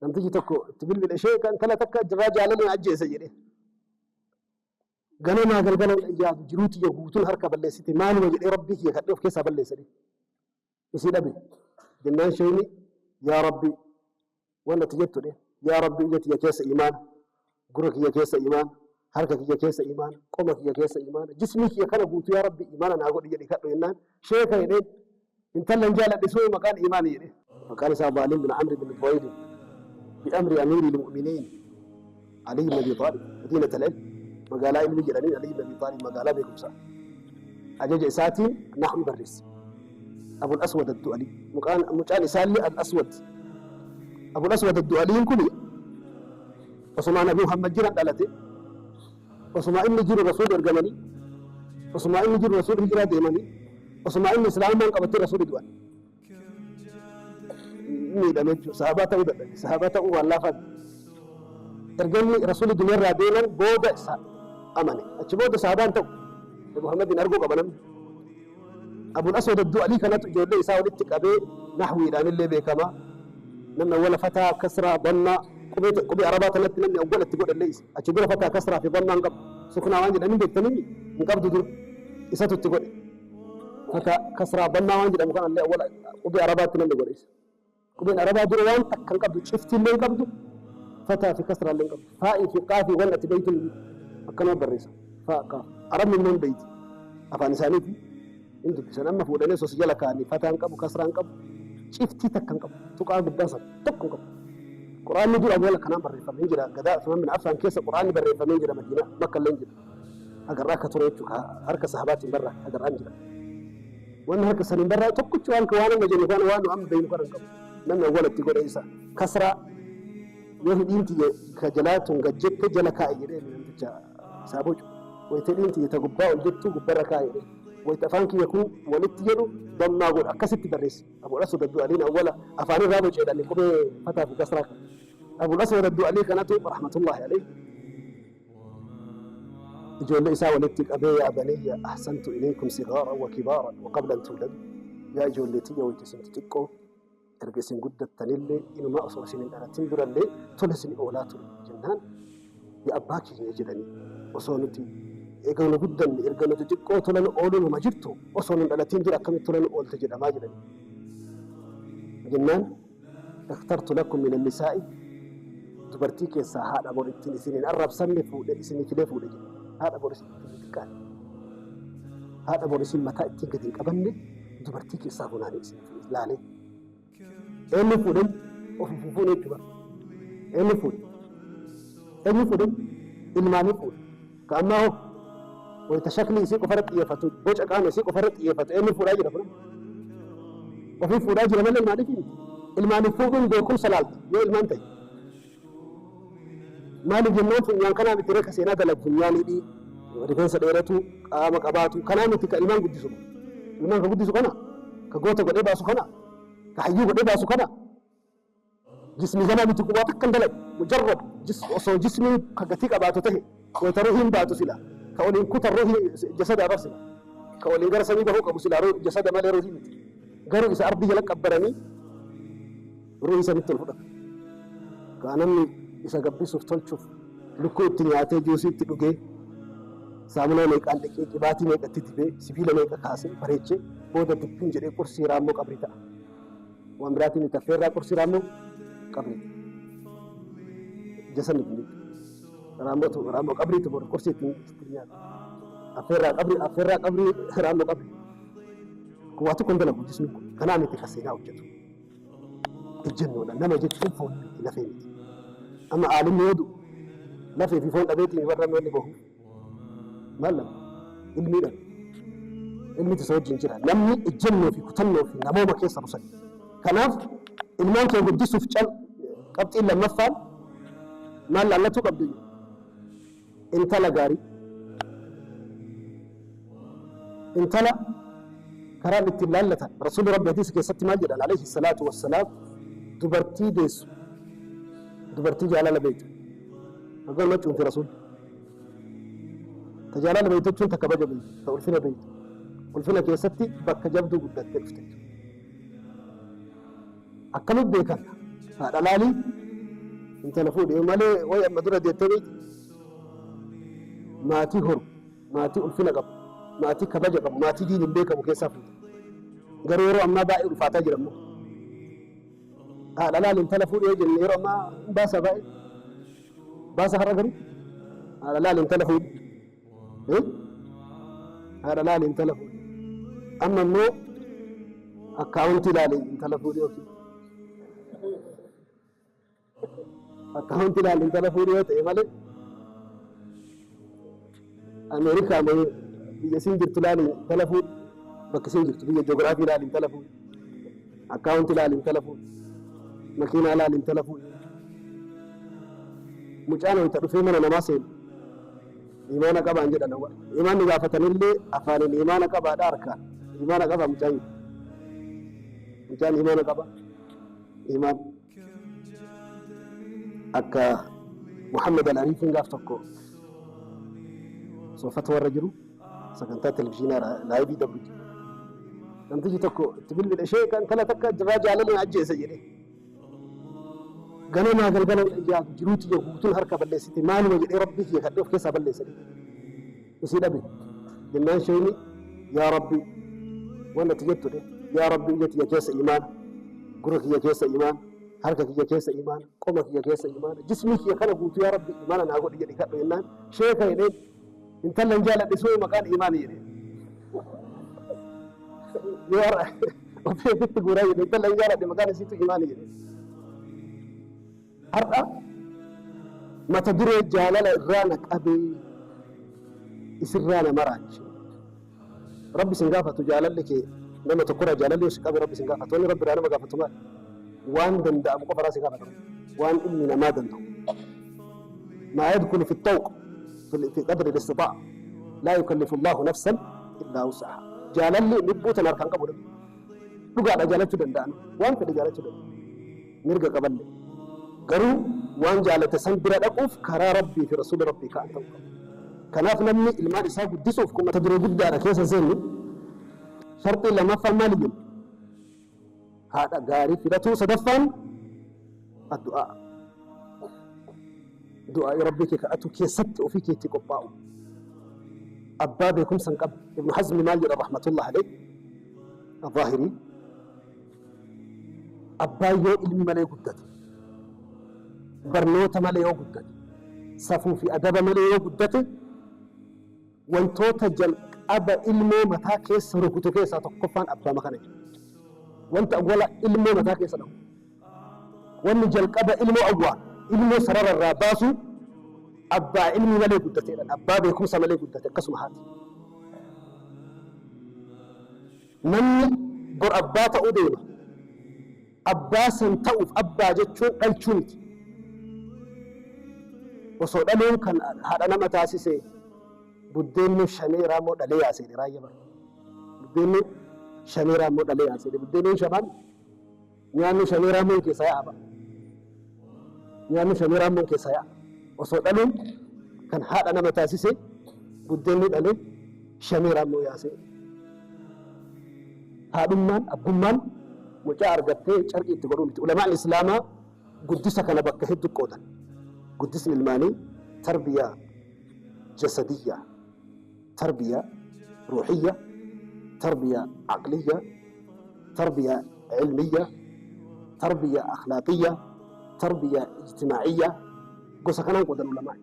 Namtichi tokko itti bilbile, sheeka intala takka jirraa jaalala na ajjeese jedhe. Ganamaa galgala yaadu jiruu tiyya guutuun harka balleessite, maaluma jedhee Rabbii kiyya kadhee of keessaa balleesse jedhe. Isii dhabe. Jennaan sheeyni, yaa Rabbi, waan ati jettu dhe, yaa Rabbi, ija tiyya keessa imaana, gurra kiyya keessa imaana, harka kiyya keessa imaana, qoma kiyya keessa imaana, jismii kiyya kana guutuu yaa Rabbi imaana naa godhi jedhi kadhu jennaan, sheeka jedheen, intallan jaaladhe sumi maqaan imaani jedhe. Maqaan isaa Zaalim bin Amri bin Duwayli bi'amri amiiri lmu'miniin Ali ibn Abi Xaalib, madiinat al-ilm, magaalaa ilmii jedhaniin Ali ibn Abi Xaalib, magaalaa beekumsaa. Ajaja isaatiin nahwi barreesse. Abul Aswad Addu'ali. Mucaan mucaan isaallee Al Aswad. Abul Aswad Addu'aliin kuni osumaa Nabi Muhammad jiran dhalate. Osumaa inni jiru Rasuulli ergamanii. Osumaa inni jiru Rasuulli hijiraa deemanii. Osumaa inni Islaamummaan qabatee Rasuulli du'an. Miidhame jechuudha. Sahaabaa ta'uu dadhabe. Sahaabaa ta'uu waan laafaa miti. Erga inni Rasuulli duniyaarraa deeman booda isa amane. Achi booda sahaabaan ta'u. Nabi Muhammadin arguu qaba namni. Abul Aswad Addu'alii kanatu ijoollee isaa walitti qabee nahwiidhaan illee beekama. Namni awwala fataa, kasraa, dammaa, qubee qubee Arabaa tanatti namni awwala itti godhe illee isa. Achi dura fataa, kasraa fi dammaa hin qabu. Suknaa waan jedhanii beektanii hin qabdu dura. Isatu itti godhe. Fataa, kasraa, dammaa waan jedhamu kana illee awwala qubee Arabaatti namni godhe isa. Qubeen Arabaa dura waan takka hin qabdu, ciftii illee hin qabdu, fataa fi kasraa illee hin qabdu. Faa'ii fi qaafii waan ati beeytu hin jiru. Akkanuma barreessa. Faa, qaaf. Arabni immoo hin beeyti. Afaan isaaniiti hin dubbisan. Amma fuudhanii osoo si jala kaa'anii fataa hin qabu, kasraa hin qabu, ciftii takka hin qabu. Tuqaa gubbaa sana tokko hin qabu. Qur'aanni dura awwala kanaan barreeffamee hin jira. Gadaa Usmaan bin Affaan keessa Qur'aanni barreeffamee hin jira Madiinaa, Makka illee hin jira. Hagarraa akka ture jechuudha. Harka sahabaatiin barraa hagarraan jira. Wanni harka saniin barraa'e tokkichi waan waan amma jennu kana, waan nu amma beeknu kana hin qabu. Namni awwala itti godhe isa. Kasraa yoo hidhiin tiyya ka jalaa tun gad jette jala kaa'i jedhee namticha isaa bocu. Wayita hidhiin tiyya ta gubbaa ol jettu gubbarra kaa'i jedhee. Wayita afaan kiyya kun walitti jedhu dammaa godha, akkasitti barreesse. Abul Aswad Addu'aliin awwala afaan irraa boce jedhani qubee fataa fi kasraa kana. Abul Aswad Addu'alii kanatu rahmatullahi alayhi ijoollee isaa walitti qabee, yaa baniyya, ahsantu ilaykum sigaaran wa kibaaran wa qabla an tuuladu, yaa ijoollee tiyya, wayita isin xixiqqoo, erga isin guddattanillee, inumaa osoo isin hin dhalatin durallee tola isin oolaa ture jennaan, yaa abbaa keenya jedhanii, osoo nuti eega nu guddanne, erga nuti xiqqoo tola nu ooluu numa jirtu, osoo nu hin dhalatin dura akkamitti tola nu oolte jedhamaa jedhanii jennaan, ikhtartu lakum min annisaa'i, dubartii keessaa haadha bor ittiin isin hin arrabsamne fuudhe isinii filee fuudhe jedhe. Haadha bor isin ittiin hin xiqqaanne, haadha bor isin mataa ittiin gadi hin qabanne dubartii keessaa funaanee isin laalee. Eenyu fuudhen? Ofi fufuun jechuudha. Eenyu fuudhe? Eenyu fuudhen? Ilmaanii fuudhe. Ka ammaa hoo wayita shaklii isii qofarra xiyyeeffatu, boca qaama isii qofarra xiyyeeffatu, eenyu fuudhaa jira kun? Ofii fuudhaa jira malee ilmaaniif miti. Ilmaaniif fuudhuun beekumsa laalta yoo ilmaan ta'e. Maaliif jennaan, funyaan kanaa miti reka seenaa dalagu, funyaan hidhii, rifeensa dheeratu, qaama qabaatu kanaa miti ka ilmaan guddisu. Ilmaan ka guddisu kana, ka goota godhee baasu kana, ka hayyuu godhee baasu kana. Jismii kanaa miti, qubaa takka hin dalagu. Mujarrad osoo jismiin ka gatii qabaatu tahe, wayita ruhiin baatu sila ka oliin kutan ruhii jasada abar, sila ka oliin gara samii bahuu qabu sila jasada malee ruhii miti. Garuu isa ardii jala qabbaranii ruhii sanitti ol fudhatan. Ka namni isa gabbisuuf tolchuuf lukkuu itti nyaatee, juusii itti dhugee, saamunaa meeqaan dhiqee, qibaatii meeqatti dibee, sibiila meeqa kaasee bareechee, booda dubbiin jedhee qursii raammoo qabrii ta'a. Waan biraatiin itti affeerraa qursii raammoo qabrii. Jasanni kun jechuudha. Raammoo raammoo qabriitu booda qursii ittiin nyaata. Affeerraa qabrii, affeerraa qabrii, raammoo qabrii. Kun waa tokko hin dalagu jismi kun. Kanaa miti ka seenaa hojjetu. Ejjennoodha. Nama jechuun foon miti, lafee miti. Amma aalimni yoo du'u lafee fi foon dhabeetiin warra namni bahu maal dhabe? Ilmii dhabe. Ilmi isa wajjin jira. Namni ejjennoo fi kutannoo fi namooma keessa busan. Kanaaf ilmaan kee guddisuuf cal qabxiin lammaffaan maal laallatuu qabdu? Intala gaarii. Intala karaan ittiin laallatan, Rasuulli Rabbi hadiisa keessatti maal jedhan alayhi salaatu wassalaam? Dubartii deessu, dubartii jaalala beektu. Hagam cuunfi Rasuulli. Ta jaalala beektu jechuun ta kabaja beektu, ta ulfina beektu. Ulfina keessatti bakka jabduu guddattee dhufte jechuudha. Akkamitti beekan? Haadha laalii. Intala fuudhi malee way amma dura deettee beekti. Maatii horu, maatii ulfina qabu, maatii kabaja qabu, maatii diiniin beekamu keessaa fuuta. Garuu yeroo ammaa baay'ee ulfaataa jira immoo. Haadha laali intala fuudhi yoo jenne yeroo ammaa hin baasa baay'ee. Baasa har'a garuu haadha laali intala fuudhi. Haadha laali intala fuudhi. Amma immoo akkaawuntii laali intala fuudhi yookiin. Akkaawuntii laali intala fuudhi yoo ta'e malee Ameerikaa moo biyya isiin jirtu laali intala fuudhi. Bakka isiin jirtu biyya ji'oogiraafii laali intala fuudhi. Akkaawuntii laali intala fuudhi. Makiinaa laali intala fuudhi. Mucaan wayita dhufee mana namaa seenu imaana qabaan jedhan awwal. Imaanni gaafatanillee afaaniin imaana qabaadha harkaan. Imaana qaba mucaan. Mucaan imaana qaba. Imaan. Akka Muhammad Al-Ariifiin gaaf tokko soofata warra jiru sagantaa televizyiinaa laayivii dabru jiru. Namtichi tokko itti bilbile ishee kan intala takka jirraa jaalala na ajjeese jedhee. Ganamaa galgala yaadu jiruu tiyya guutuun harka balleessite maaluma jedhee rabbii kiyya kadhee of keessaa balleesse. Isii dhabe jennaan sheeyni yaa rabbi waan ati jettu dhe yaa rabbi ija tiyya keessa imaana gurra kiyya keessa imaana harka kiyya keessa imaana qoma kiyya keessa imaana jismii kiyya kana guutuu yaa rabbi imaana naa godhi jedhi kadhu jennaan sheeka jedheen intala hin jaaladhe soo maqaan imaana jedheen yoo har'a ofii ofitti guuraa jedhe intala hin jaaladhe maqaan isiitu imaana jedheen Har'a mata duree jaalala irraa na qabee isirraa na maraache. Rabbi sin gaafatu jaalalli kee nama tokkorraa jaalalli yoo si qabe Rabbi sin gaafatu. Wanni Rabbi irraa nama gaafatu maali? Waan danda'amu qofa irraa si gaafata. Waan ilmi namaa danda'u. Maa yadkulu fi xawq fi qadri al-istitaa'a. Laa yukallifu Allahu nafsan illaa wus'ahaa. Jaalalli lubbuu tana harkaan qabu namni. Dhugaadha jaalachuu danda'an. Waan fedhe jaalachuu danda'a. Mirga qaballe. Garuu waan jaalate san bira dhaquuf karaa Rabbii fi Rasuula Rabbii ka'an ta'uu qaba. Kanaaf namni ilmaan isaa guddisuuf kun mata duree guddaadha keessa seennu. Sharxiin lammaffaan maali jenna? Haadha gaarii filatuu sadaffaan addu'aa. Du'aa'ii Rabbii kee kadhatu keessatti ofii keetti qophaa'u. Abbaa beekumsa hin qabne. Ibnu Hazmi maal jedha rahmatullah alayh? Zaahirii. Abbaan yoo ilmi malee guddate, barnoota malee yoo guddate, safuu fi adaba malee yoo guddate, wantoota jalqaba ilmoo mataa keessa rukutu keessaa tokkoffaan abbaama kana jedha. Wanta awwala ilmoo mataa keessa dhahu. Wanni jalqaba ilmoo awwaalu, ilmoo sarara irraa baasu abbaa ilmii malee guddateedha. Abbaa beekumsa malee guddate akkasuma haati. Namni bor abbaa ta'uu deema. Abbaa san ta'uuf abbaa jechuun dhalchuu miti. Osoo dhaluun kan haadha nama taasise buddeenni shanee raammoo dhalee yaaseedhe raayya bara. Buddeenni shanee raammoo dhalee yaaseedhe. Buddeenni shamaan nyaanni shanee raammoon keessaa yaa'a bara. Nyaanni shanee raammoon keessaa yaa'a. Osoo dhaluun kan haadha nama taasise buddeenni dhalee shanee raammoo yaasee. Haadhummaan, abbummaan mucaa argattee carqii itti godhuu miti. Ulamaan Islaamaa guddisa kana bakka hedduu qoodan. Guddisni ilmaanii tarbiyaa jasadiyya, tarbiyaa ruuhiyya, tarbiyaa aqliyya, tarbiyaa ilmiyya, tarbiyaa akhlaaqiyya, tarbiyaa ijtimaa'iyya gosa kanaan qoodan ulamaan.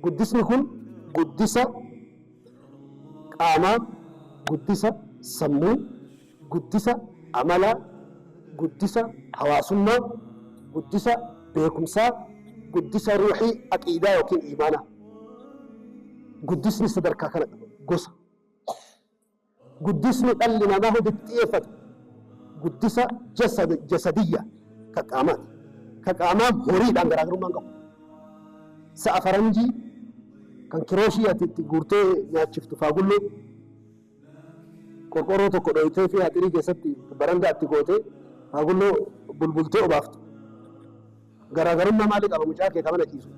Guddisni kun guddisa qaamaa, guddisa sammuu, guddisa amalaa, guddisa hawaasummaa, guddisa beekumsaa, guddisa ruuhii, aqiidaa yookiin iimaanaa. Guddisni sadarkaa kana qaba. Gosa. Guddisni dhalli namaa hundi itti xiyyeeffatu guddisa jasadiyya ka qaamaati. Ka qaamaa horiidhaan garaagarummaa hin qabu. Sa'a faranjii kan kirooshii ati itti guurtee nyaachiftu faagulloo qorqorroo tokko dhoytee fi haxirii keessatti barandaa itti gootee faagulloo bulbultee obaaftu. Garaagarummaa maalii qaba mucaa kee ka mana ciisu?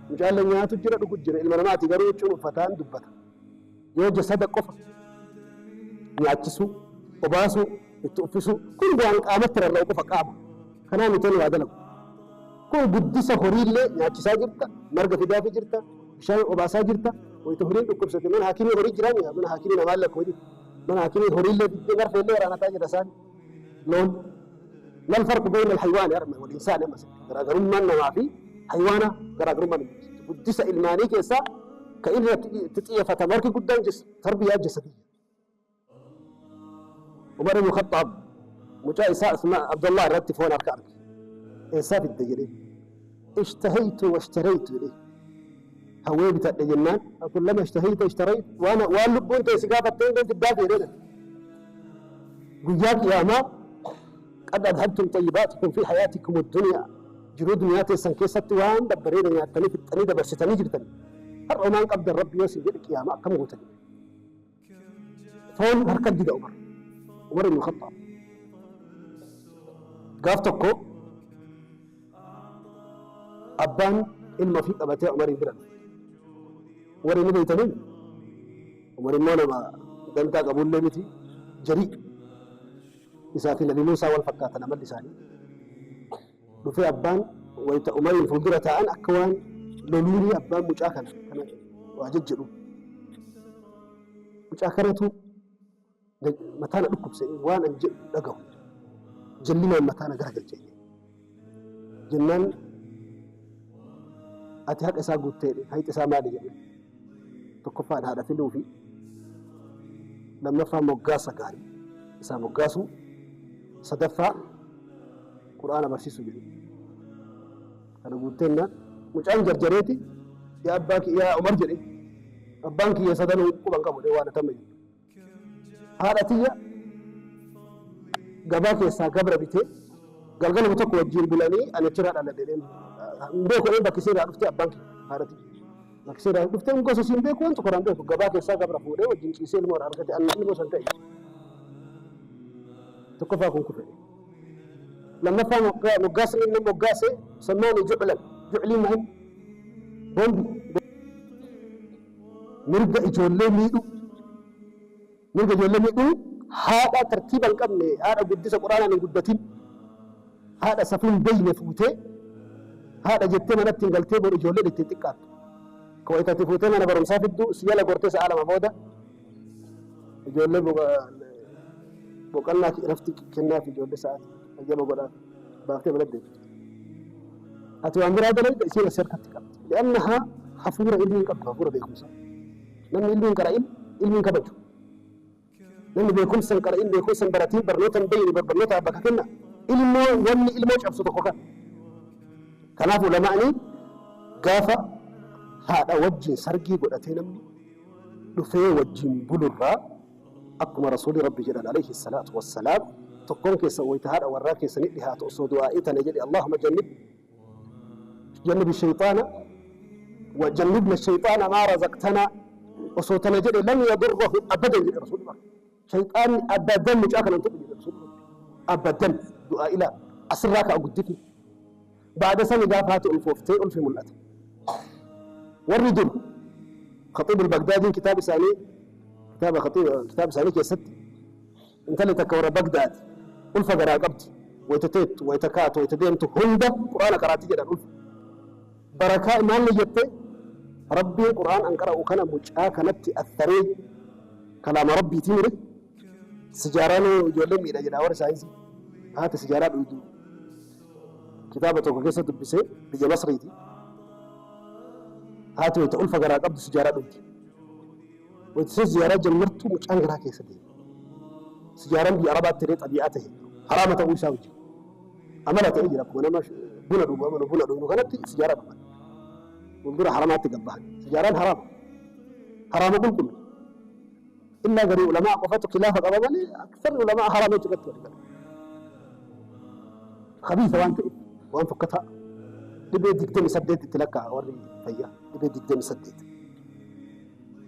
Mucaallee nyaatu jira dhugu jira ilma namaati garuu huccuun uffataan dubbata. Yoo jasada qofa nyaachisuu, obaasuu, itti uffisuu kun waan qaamatti rarra'u qofa qaama. Kanaa miti waa dalagu. Kun guddisa horiillee nyaachisaa jirta, marga fidaafii jirta, bishaan obaasaa jirta. Wayita horiin dhukkubsate mana haakimii horii jiraa mana haakimii namaallee akkuma jiru. Mana haakimii horiillee fiddee marfeellee waraanataa jira isaan loon. Mal farqu bayna alhaywaani arma wal insaani amma garaagarummaan namaa fi haywaana garaagarummaan guddisa ilmaanii keessaa ka irratti itti xiyyeeffatamu harki guddaan tarbiyaa jasadiyya. Umar ibn Khaxxaab mucaa isaa Usmaan Abdullah irratti foon harka arge. Eessaa fidde jedhee. Ishtahaytu washtaraytu jedhee. Hawwee bitadhe jennaan kullama ishtahayta ishtaraytu waan waan lubbuun ta'e si gaafattee hin fiddaaf jedhee. Guyyaa qiyaamaa qad adhabtum xayyibaatikum fi hayaatikum ad-dunya jiruu duniyaa teessan keessatti waan babbareeda nyaattanii fixxanii dabarsitanii jirtanii. Har'a homaan qabdan Rabbi yoo sin jedhe qiyaamaa akkam gootan jedhe. Foon harka dida Umar. Umar ibn Khattaab. Gaaf tokko abbaan ilma ofii qabatee Umariin bira dhufe. Umar inni beeytanii? Umar immoo nama dantaa qabullee miti. Jarii isaa fi Nabi Muusaa wal fakkaatan amalli isaanii. Dhufee abbaan wayita Umariin fuuldura taa'an akka waan loluunii abbaan mucaa kana kana waa jejjedhu. Mucaa kanatu mataa na dhukkubse waan an jedhu dhagahu. Jallinaan mataa na garagalche. Jennaan ati haqa isaa guuttee jedhe hayxi isaa maali jedhe. Tokkoffaan haadha filuu fi lammaffaa moggaasa gaarii isaa moggaasuu sadaffaa Qur'aana barsiisuu jedhe. Kana guutteennaan mucaan jarjareeti yaa abbaa kiyya yaa Umar jedhe. Abbaan kiyya sadanuu quban qabu jedhe waan atamma jedhe. Haadha tiyya gabaa keessaa gabra bitee galgaluma tokko wajjin bulanii ani achirraa dhaladhe jedheen. Hin beeku jedheen bakki isiirraa dhufte abbaan kiyya haadha tiyya. Bakki isiirraa dhufte gosa isiin beeku waan tokko irraa hin beeku gabaa keessaa gabra fuudhee wajjin ciisee ilmoo irraa argate ani ilmoo san ta'e. Tokkoffaa kun kufe. Lammaffaa moggaasni inni moggaase sammaani juclan. Jucliin maal? Boombi. Mirga ijoollee miidhuu. Mirga ijoollee miidhuu haadha tartiiba hin qabne haadha guddisa quraanaan hin guddatin haadha safuu hin beeyne fuutee haadha jettee manatti hin galtee boru ijoolleen ittiin xiqqaattu. Ka wayitati fuutee mana barumsaa fiddu si jala gortee sa'a 2 booda Ijoollee boqannaa rafti kennaaf ijoollee sa'aati hayyama godhaaf baaftee mana deebifte. Ati waan biraa dalayda isiin asii harkatti qabdi. Li'annahaa hafuura ilmii hin qabdu hafuura beekumsaa. Namni ilmii hin qara'in ilmii hin kabaju. Namni beekumsa hin qara'in beekumsa hin baratin barnoota hin beeyne barnootaaf bakka kenna. Ilmoo wanni ilmoo cabsu tokko kana. Kanaaf ulamaa'ni gaafa haadha wajjin sargii godhatee namni dhufee wajjin bulurraa akkuma Rasuulli Rabbi jedhan alayhi salaatu wassalaam tokkoon keessan wayta haadha warraa keessanii dhihaatu osoo du'aa'ii tana jedhe Allahumma jannib jannibi shayxaana wa jannibna shayxaana maa razaqtanaa osoo tana jedhe lam yadurrahu abadan jedhe Rasuulli Rabbi shayxaanni abadan mucaa kana hin tuqu jedhe Rasuulli Rabbi abadan du'aa ilaa asirraa ka'a guddifni Ba'da sani gaafa haati ulfooftee ulfi mul'ate. Warri dur Khaxiib al-Bagdaadiin kitaaba isaanii kitaaba Khaxiib kitaaba isaanii keessatti intalli takka warra Bagdaad ulfa garaa qabdi wayta teettu wayta kaatu wayta deemtu hunda Qur'aana qaraati jedhan ulfa. Barakaa maal niyyatte Rabbiin Qur'aan an qara'u kana mucaa kanatti atharee kalaama Rabbiitii mire sijaaraan ijoollee miidha jedha warri saayinsii haati sijaaraa dhuydu Kitaaba tokko keessa dubbise biyya Masriiti. Haati wayita ulfa garaa qabdu sijaaraa dhugdi. Wayita isheen ziyaaraa jammartu mucaan garaa keessa deema. Sijaaraan biyya Arabaatti illee xabii'aa ta'e haraama ta'uu isaa wajjin. Amala ta'ee jira akkuma nama buna dhugu amanu buna dhugnu kanatti sijaaraa dhugan. Fuuldura haramaatti gabbahan. Sijaaraan haraama. Haraama qulqullu. Illaa garii ulamaa qofatu kilaafa qaba malee aksarri ulamaa haraama jechuu irratti walii galu. Khabiisa waan ta'eef waan fokkataa dhibee 28 itti lakkaa'a warri fayyaa dhibee 28.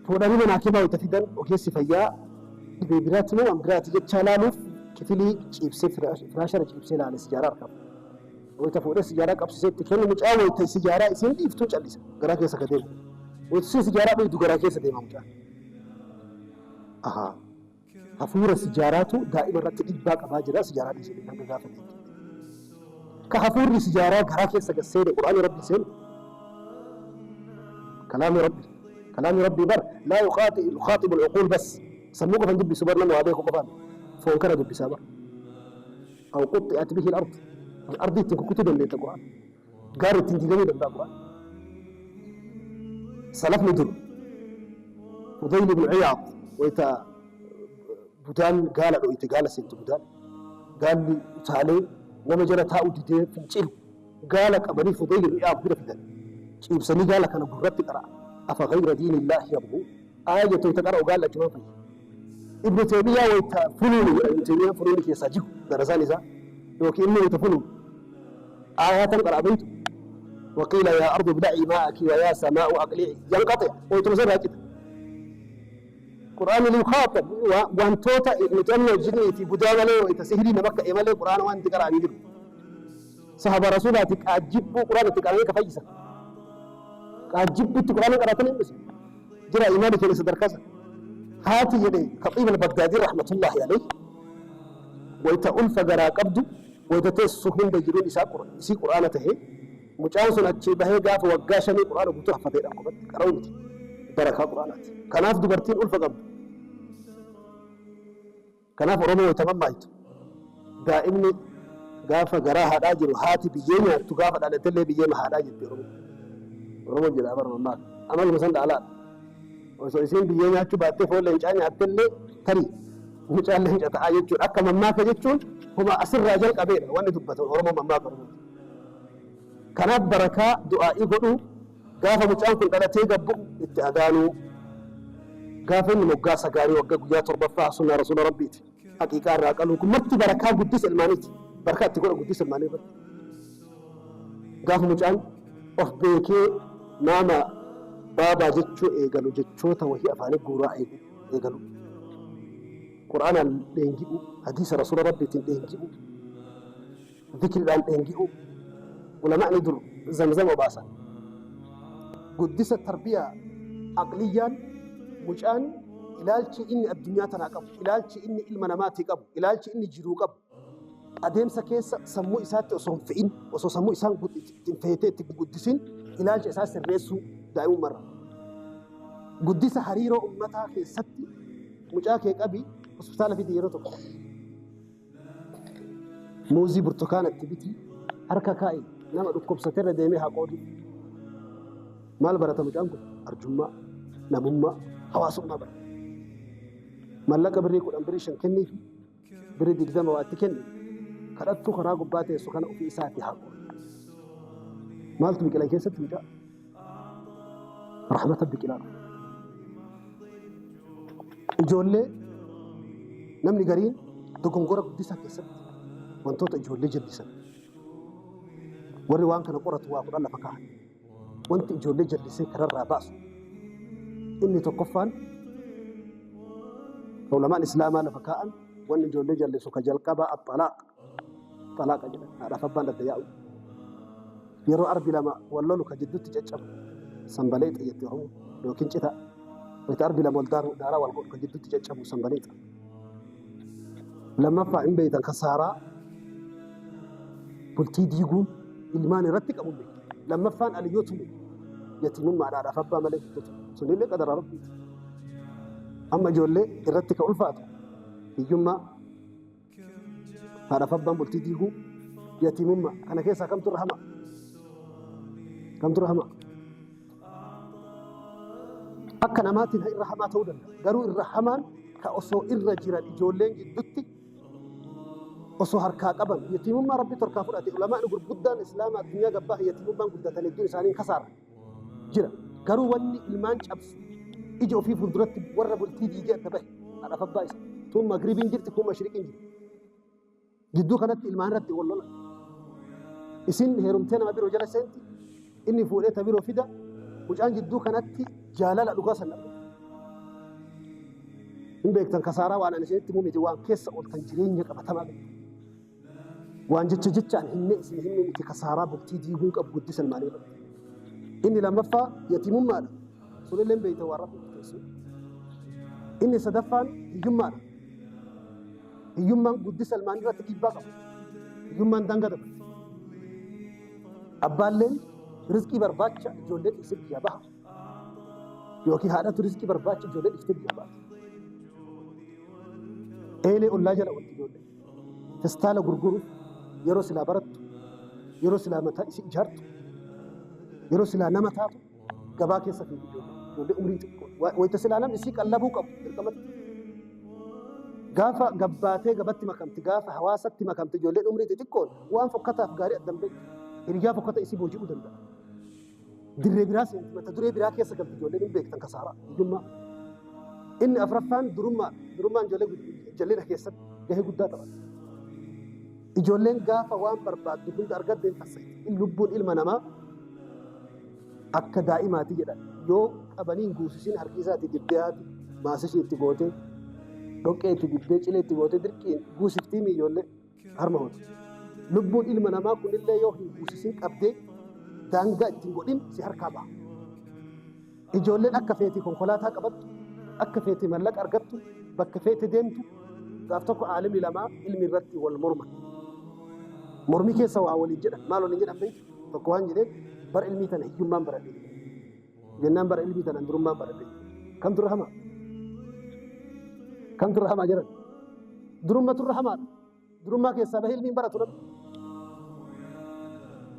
Fuudhanii mana hakiimaa wayita fidan ogeessi fayyaa dhibee biraati moo waan biraati jechaa laaluuf kifilii ciibsee firaashara ciibsee laale sijaaraa harkaa fuudhe. Wayita fuudhee sijaaraa qabsiisee itti kennu mucaa wayita sijaaraa isiin dhiiftuu callisa garaa keessa ka deemu. Wayita isiin sijaaraa dhuydu garaa keessa deema mucaan. Ahaa. Hafuura sijaaraatu daa'ima irratti dhiibbaa qabaa jira sijaaraa dhiisi jedhee hanga gaafa deemtu. Ka hafuurri sijaaraa garaa keessa gad seene Qur'aanni Rabbii seenu. Kalaamni Rabbi. Kalaamni Rabbii bar laa yukhaatibu al-uquul bas. Sammuu qofa hin dubbisu bar nama waa beeku qofaa miti. Foon kana dubbisaa bar. Aw quxxi'at bihi al-ard. Ardii ittiin kukkutuu dandeetta Qur'aan. Gaarri ittiin diigamuu danda'a Qur'aan. Salafni dur Fudayl ibn Iyaad wayta budaan gaala dhoyte gaala seentu budaan. Gaalli utaalee nama jala taa'uu didee fincilu. Gaala qabanii Fudayl ibn Iyaad bira fidan. Ciibsanii gaala kana gurratti qara'a. Afa ghayra diinillaahi yabghuun. Aaya jettu wayta qara'u gaalli achumaan fayya. Ibnu Teeymiyaa wayta funuuni jedha. Ibnu Teeymiyaan funuuni keessaa jigu darasaan isaa yookiin inni wayta funuunu aayaa tam qara'a beeytu? Waqiila yaa ardu ibla'ii maa'aki wa yaa samaa'u aqli'i yanqaxi'a waytuma san irraa cita. Qur'aanni liyukaaxab wantoota nuti amma jinnii fi budaa malee wayta sihrii nama ka'e malee Qur'aana waan itti qara'an hin jiru. Sahaba Rasuulaati qaajjibbuu Qur'aana itti qara'anii ka fayyisan. Qaajjibbutti Qur'aana qara'atanii hin dhisan. Jira imaani keenya sadarkaa sana. Haati jedhe Khaxiib al-Bagdaadii rahmatullahi alayhi wayta ulfa garaa qabdu wayta teessu hunda jiruun isaa isii Qur'aana tahe mucaan sun achii bahee gaafa waggaa shanii Qur'aana guutuu haffateedha qofatti qara'uu miti barakaa Qur'aanaati. Kanaaf dubartiin ulfa qabdu. Kanaaf Oromoo wayta mammaayitu daa'imni gaafa garaa haadhaa jiru haati biyyee nyaattu gaafa dhalatellee biyyeema haadhaa jetti Oromoo. Oromoo jedha bar mammaaka. Amaluma san dhaalaadha. Osoo isiin biyyee nyaachuu baattee foon leencaa nyaattellee tarii mucaan leenca ta'aa jechuudha. Akka mammaaka jechuun homa asirraa jalqabeedha wanni dubbatan Oromoo mammaaka Oromooti. Kanaaf barakaa du'aa'ii godhuu gaafa mucaan kun dhalatee gad bu'u itti adaanuu gaafa inni moggaasa gaarii waggaa guyyaa torbaffaa sunnaa rasuula rabbiiti haqiiqaa irraa qaluu kun marti barakaa guddisa ilmaaniiti barakaa itti godha guddisa ilmaanii irratti gaafa mucaan of beekee maama baabaa jechuu eegalu jechoota wahii afaanii guuraa eegalu qur'aanaan dheengi'u hadiisa rasuula rabbiitiin dheengi'u Zikriidhaan dheengi'uu. Ulama'ni dur zamzam obaasan. Guddisa tarbiyaa aqliyyaan mucaan ilaalchi inni addunyaa tanaa qabu, ilaalchi inni ilma namaatii qabu, ilaalchi inni jiruu qabu adeemsa keessa sammuu isaatti osoo hin fe'in, osoo sammuu isaan itti hin feetee itti guddisin ilaalcha isaa sirreessuu daa'imummarra. Guddisa hariiroo ummataa keessatti mucaa kee qabi hospitaala fidi yeroo tokko. Muuzii burtukaana itti biti harka kaa'i nama dhukkubsate irra deemee haa qoodu. Maal barata mucaan kun? Arjummaa, namummaa, hawaasummaa barata. Mallaqa birrii 10 birrii 5 kenniifi birrii 20 waa itti kenni kadhattuu karaa gubbaa teessu kana ofii isaatii haa qoodu. Maaltu biqila keessatti mucaa? Rahmata biqilaa dhufa. Ijoollee namni gariin dogongora guddisaa keessatti wantoota ijoollee jallisan. Warri waan kana qoratu waa 10 lafa kaahan. Wanti ijoollee jallisee kararraa baasu inni tokkoffaan ulamaan islaamaa lafa kaa'an wanni ijoollee jallisu ka jalqabaa axxalaaq xalaaqa jedhan haadhaaf abbaan adda yaa'u. Yeroo arbi lama wal lolu ka jidduutti caccabu sanbaleexa jetti Oromoon yookiin cita. Wayita arbi lama wal daaru daaraa wal godhu ka jidduutti caccabu sanbaleexa. Lammaffaa hin beektan kasaaraa bultii diiguun ilmaan irratti qabu hin beektan. Lammaffaan aliyyoo tumu yatiimummaadha haadhaaf abbaa malee guddatu. Sunillee qadara rabbiiti. Amma ijoollee irratti ka ulfaatu hiyyummaa Haadhaaf abbaan bultii diiguu, yatiimummaa. Kana keessaa kamtu irra hamaa? Kamtu irra hamaa? Akka namaatiin irra hamaa ta'uu danda'a. Garuu irra hamaan ka osoo irra jiran ijoolleen gidduutti osoo harkaa qaban yatiimummaa rabbitu harkaa fudhate. Ulamaa'ni gurguddaan islaama addunyaa gabbaa yatiimummaan guddatan hedduun isaanii hin kasaara jira. Garuu wanni ilmaan cabsu ija ofii fuulduratti warra bultii diigee adda bahe haadhaaf abbaa isa. Tun magribiin jirti kun mashriqiin jirti. Gidduu kanatti ilmaan irratti wal lolan. Isin heerumtee nama biroo jala seenti inni fuudhee ta biroo fida mucaan gidduu kanatti jaalala dhugaa san dhabde. Hin beektan kasaaraa waan ani isinitti himu miti waan keessa ooltan jireenya qabatamaa beektan. Waan jecha jechaan himnee isin himnu miti kasaaraa bultii diiguun qabu guddisa ilmaanii irratti. Inni lammaffaa yatiimummaadha. Sunillee hin beektan waan rabbi murteessu. Inni sadaffaan hiyyummaadha. Hiyyummaan guddisa ilmaanii irratti dhiibbaa qaba. Hiyyummaan daangaa dabarti. Abbaalleen rizqii barbaacha ijoollee dhiisee biyyaa baha. Yookiin haadhatu rizqii barbaacha ijoollee dhiistee biyyaa baata. Eelee ollaa jala oolti ijoollee. Festaala gurguruuf yeroo silaa barattu, yeroo silaa mataa isii ijaartu, yeroo silaa nama taatu gabaa keessa fiigu ijoollee. Ijoollee umrii xiqqoo. Wayita silaa namni isii qallabuu qabu dirqamatti. Gaafa gabbaatee gabatti makamti, gaafa hawaasatti makamti ijoolleen umrii xixiqqoon waan fokkataaf gaarii addan beektu. Hiriyaa fokkata isii booji'uu danda'a. Dirree biraa seenti, mata duree biraa keessa galti ijoolleen hin beektan kasaaraa, hiyyummaa. Inni afraffaan durummaa. Durummaan ijoollee jallina keessatti gahee guddaa taphata. Ijoolleen gaafa waan barbaaddu hunda argatte hin fassayti. Lubbuun ilma namaa akka daa'imaati jedhan. Yoo qabanii hin guusisin harki isaati dibdee haati maasishii itti gootee dhoqqee itti dibdee cilee itti gootee dirqiin guusiftii ijoollee harma hootu. Lubbuun ilma namaa kunillee yoo hin guusisin qabdee daangaa ittiin godhin si harkaa baha. Ijoolleen akka feetii konkolaataa qabattu, akka feetii mallaqa argattu, bakka feete deemtu, gaaf tokko aalimni lamaa ilmi irratti wal morman. Mormii keessa waa waliin jedhan. Maal waliin jedhan beektu? Tokko waan jedheen bara ilmii tana hiyyummaan baradhe jedhe. Jennaan bara ilmii tana durummaan baradhe jedhe. Kamtu irra hamaa? Kamtu irra hamaa jedhan? Durummatu irra hamaadha. Durummaa keessaa bahee ilmiin baratu namni.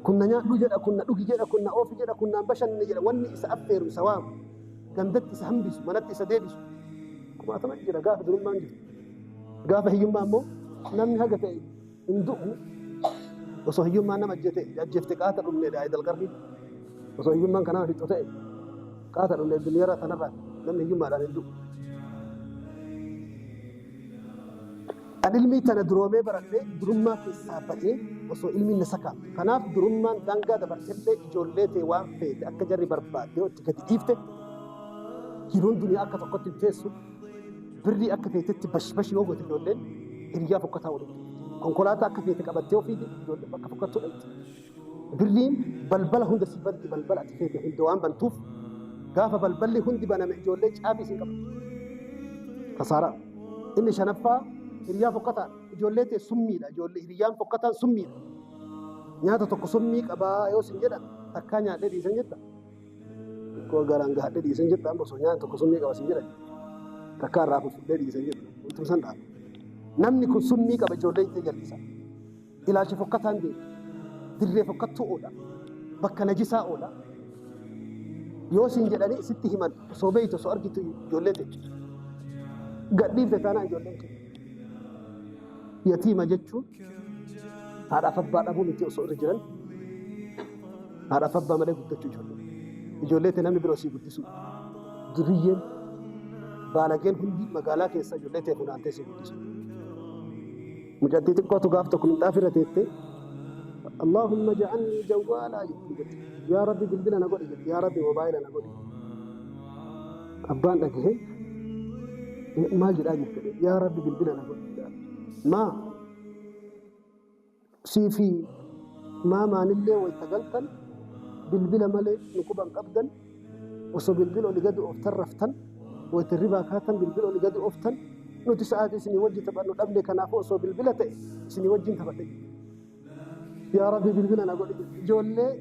Kun na nyaadhu jedha, kun na dhugi jedha, kun na oofi jedha, kun naan bashannani jedha. Wanni isa affeeru, isa waamu, gandatti isa hambisu, manatti isa deebisu. Kumaatama jira gaafa durummaan jirtu. Gaafa hiyyummaa immoo namni haga ta'e hin du'u. Osoo hiyyummaan nama ajjeefte qaata dhumneedha ayidal qarni. Osoo hiyyummaan kanaa fixxu ta'e qaata dhumne duniyaarraa tanarraa namni hiyyummaadhaan hin du'u. An ilmii tana duroomee baradhee durummaa keessaa bahee osoo ilmiin na sakaamtu. Kanaaf durummaan daangaa dabartellee ijoollee tee waan feete akka jarri barbaadde yoo itti gadi dhiifte jiruun duniyaa akka tokkotti hin teessu. Birrii akka feetetti bash bash yoo goote ijoolleen hiriyaa fokkataa waliin deemti. Konkolaataa akka feete qabattee yoo fiigde ijoolleen bakka fokkattuu dhaqxi. Birriin balbala hunda sii banti, balbala ati feete hunda waan bantuuf gaafa balballi hundi baname ijoollee caabii siin qabattu. Kasaaraa. Inni shanaffaa hiriyaa fokkataadha. Ijoollee tee summiidha. Ijoollee hiriyyaan fokkataan summiidha. Nyaata tokko summii qabaa yoo sin jedhan takkaa nyaadhee dhiisan jetta. Xiqqoo garaan gahadhee dhiisan jetta, amma osoo nyaata tokko summii qaba sin jedhan takkaa irraa fudhee dhiisan jetta. Wantum san dhaaba. Namni kun summii qaba, ijoollee itti jallisa. Ilaalcha fokkataan deema. Dirree fokkattuu oola. Bakka najisaa oola. Yoo sin jedhanii sitti himan osoo beeytu, osoo argitu ijoollee ta'e. Gadhiifte taanaan ijoolleen kee. Yatiima jechuun haadhaaf abbaa dhabuu miti, osoo irra jiran haadhaaf abbaa malee guddachuu ijoollee. Ijoollee ta'e namni biroo sii guddisuu. Duriyyeen baalageen hundi magaalaa keessa ijoollee ta'e funaantee sii guddisu. Mucattii xiqqootu gaaf tokko minxaafii irra teettee "Allahumma ja'alni jawwaalaa" jetti. "Yaa Rabbi, bilbila na godhi" jetti. "Yaa Rabbi, moobaayila na godhi." Abbaan dhagahee, "Maal jedhaa jirte?" "Yaa Rabbi, bilbila na godhi" jedhaa. "Maa sii fi maamaanillee wayita galtan bilbila malee nu quban qabdan, osoo bilbila oli gadi ooftan raftan, wayita hirribaa kaatan bilbila oli gadi ooftan, nuti sa'aatii isinii wajji taphannu dhabne, kanaafuu osoo bilbila ta'e isinii wajjin taphadhe. Yaa Rabbi, bilbila na godhi" jedhe. Ijoollee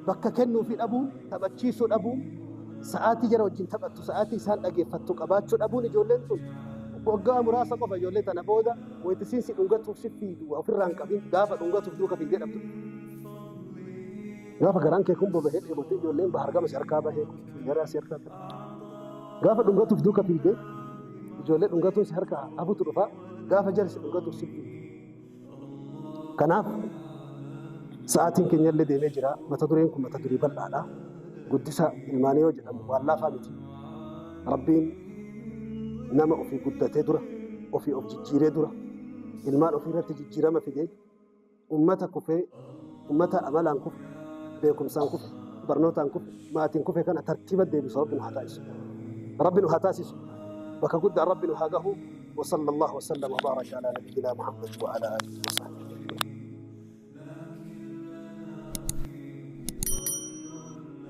bakka kennuufi dhabuun, taphachiisuu dhabuun, sa'aatii jara wajjin taphattu, sa'aatii isaan dhageeffattu qabaachuu dhabuun ijoolleen tun waggaa muraasa qofa ijoollee tana booda wayita isiin si dhungatuuf si fiidu ofirraa hin qabin, gaafa dhungatuuf duuka fiigdee dhabdu. Gaafa garaan kee kun boba'ee dheebotee ijoolleen bahar gama si harkaa bahee garaa si harkaa ta'e. Gaafa dhungatuuf duuka fiigdee ijoollee dhungatuun si harkaa hafutu dhufa, gaafa jari si dhungatuuf si fiigdu. Kanaaf sa'aatiin keenya illee deemee jira. Mata dureen kun mata duree bal'aadha. Guddisa ilmaanii yoo jedhamu waan laafaa miti. Rabbiin nama ofii guddatee dura, ofii of jijjiiree dura, ilmaan ofii irratti jijjiirama fidee, ummata kufee, ummata amalaan kufe, beekumsaan kufe, barnootaan kufe, maatiin kufe kana tartiiba deebisu Rabbi nu haa taasisu. Rabbi nu haa taasisu. Bakka guddaan Rabbi nu haa gahu. وصلى الله وسلم وبارك على نبينا محمد وعلى آله وصحبه.